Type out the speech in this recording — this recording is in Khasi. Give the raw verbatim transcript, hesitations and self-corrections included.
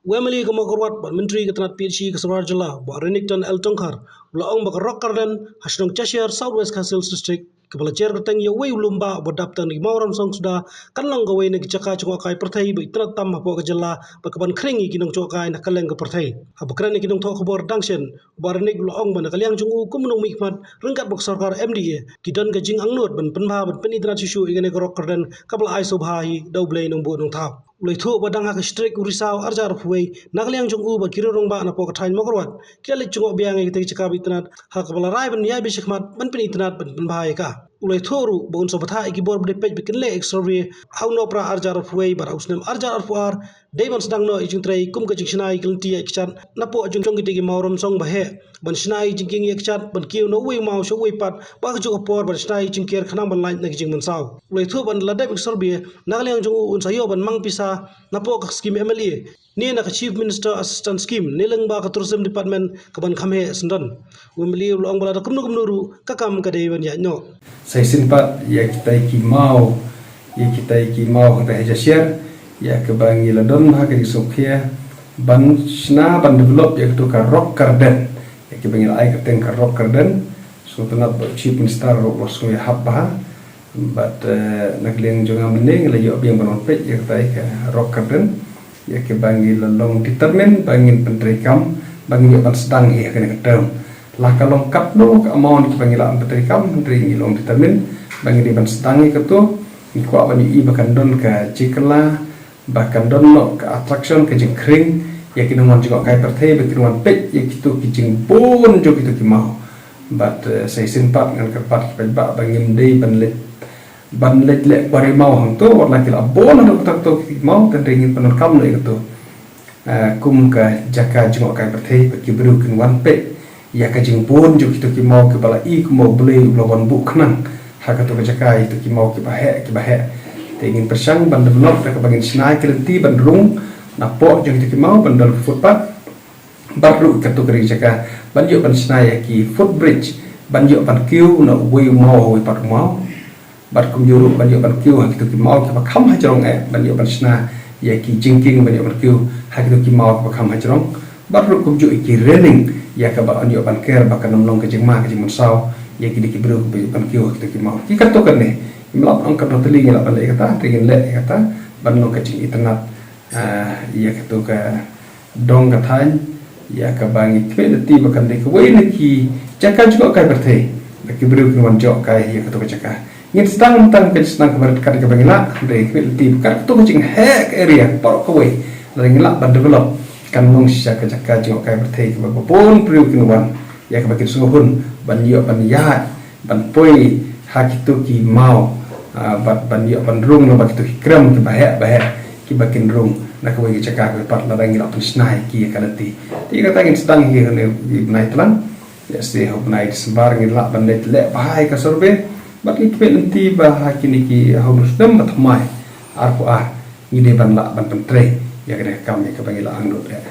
U MLA ka Mawkyrwat bad Myntri ka tnat PHE ka Sorkar Jylla, Bah Renikton L Tongkhar, u la ong ba ka Rock Garden ha shnong Chashare, South West Khasi Hills District, kaba la jer kyrteng ïa uwei u lum bah uba dap tang da ki maw ramsong suda, kan long kawei na ki jaka jngohkai pyrthei ba itynnad tam hapoh ka jylla, bad kaban khring ïa ki nongjngohkai na kylleng ka pyrthei. Haba kren ïa ki nongthoh khubor dang shen, u Bah Renik u la ong ba na ka liang jong u kum u nongmihkhmat ryngkat bad ka sorkar MDA, ki don ka jingangnud ban pynbha ban pynitynnad shuh shuh ïa kane ka Rock Garden kaba la ai sngewbha hi da U Blei Nongbuh Nongthaw. U la ïathuh ba dang ha ka shi tarik u Risaw arhajar arphew wei, na ka liang jong u bad ki riew rangbah napoh ka thaiñ Mawkyrwat, ki la leit jngoh biang ïa katei ka jaka ba itynnad, ha kaba la rai ban ïaid beit shakhmat ban pynitynnad ban pynbha ïa ka. U la ïathuh ruh ba un sa bthah ïa ki bor ba dei peit ba kin leh ïa ka survey ha u Nohprah arhajar arphew wei bad ha u snem arhajar arphew ar, dei ban sdang noh ïa ka jingtrei kum ka jingshna ïa ki lynti ïaid kjat napoh jong, jong kitei ki maw ramsong ba heh, ban shna ïa ka jingkieng ïaid kjat, ban kiew na uwei u maw sha uwei pat, bad ha kajuh ka por ban shna ïa ka jingker khnang ban lait na ka jingmynsaw. U la ïathuh ba la dep ïa ka survey, na ka liang jong u un sa ïoh ban mang pisa napoh ka skim MLA ne na ka Chief Minister Assistance Scheme ne lyngba ka Tourism Department kaban kham heh syndon. U MLA u la ong ba lada kumno kumno ruh ka kam ka dei ban ïaid noh. Sa shisien pat ïa kitei ki maw, ïa kitei ki maw hangtei ha Chashare, ïa kaba ngi la don ha ka jingsngewkhia ban shna, ban develop ïa kato ka Rock Garden, ïa kaba ngi la ai kyrteng ka Rock Garden. Sngewtynnad ba u Chief Minister ruh u la sngew ïahap bha. Bad, eh, na ka liang jong nga mynne ngi la ïoh biang ban wan peit ïa katei ka Rock Garden, ïa kaba ngi la long determine ba ngin pyntreikam, ba ngin ïoh ban sdang hi ha kane ka term. La ka long katno ka amount kaba ngi lah ban pyntreikam, hynrei ngi long determine ba ngin ïoh ban sdang hi kato. Ngi kwah ban ïohi ba kan don ka jingkylla, ba kan don noh ka attraction, ka jingkhring ïa ki nongwan jngohkai pyrthei ba kin wan peit ïa kito ki jingbun jong kito ki maw. Bad, eh, sa shisien pat ngan kyrpad ki paidbah ba ngim dei ban leit, ban leit leh quarry maw hangto, wat la ki la bun haduh katta kato ki maw, tang dei ngin pyndonkam leh kato. Eh, kum ka jaka jngohkai pyrthei ba ki briew kin wan peit ïa ka jingbun jong kito ki maw kiba la i kumba U Blei u la wan buh khnang ha kato ka jaka, ïa kito ki maw kiba heh, kiba heh. Te ngin pyrshang ban develop da kaba ngin shna ki lynti ban rung napoh jong kito ki maw, ban don ka footpath. Bad ruh kato ka dei ka jaka ban ïoh ban shna ïa ki footbridge, ban ïoh ban kiew na uwei u maw ha uwei pat u maw. Bad kumjuh ruh ban ïoh ban kiew ha kito ki maw kiba kham hajrong eh, ban ïoh ban shna ïa ki jingkieng ban ïoh ban kiew ha kito ki maw kiba kham hajrong. Bad ruh kumjuh ïa ki railing ïa kaba yn ïoh ban ker ba kan ym long ka jingma ka jingmynsaw ïa kine ki briew kiba ïoh ban kiew ha kito ki maw. Ki katto katne, ngim lah ban ong katno tylli ngi lah ban leh ïa kata, te ngin leh ïa kata ban long ka jingitynnad, ah, ïa kato ka dong ka thaiñ, ïa kaba ngi khmih lynti ba kan dei kawei na ki jaka jngohkai pyrthei ba ki briew kin wan jngohkai ïa kato ka jaka. Ngin sdang tang ka jingsdang kaba rit kat kaba ngi lah, hynrei khmih lynti ba kat kato ka jingheh ka area baroh kawei, lada ngi lah ban develop, kan long shisha ka jaka jngohkai pyrthei kaba bun briew kin wan, ïa kaba kin sngewhun ban ïoh ban ïaid, ban poi ha kito ki maw, ah, bad ban ïoh ban rung lyngba kito ki krem kiba heh ba heh kiba kin rung na kawei ka jaka kaba pat lada ngi lah pynshna ïa ki ïa ka lynti. Te ïa kata ngin sdang hi ha une u bnai tlang, lehse ha u bnai December ngin lah ban leit leh bha ïa ka survey, bad ngi khmih lynti ba ha kine ki, ha u snem ba thymmai arphew ar ngi dei ban lah ban pyntrei ïa kane ka kam ïa kaba ngi la angnud eh.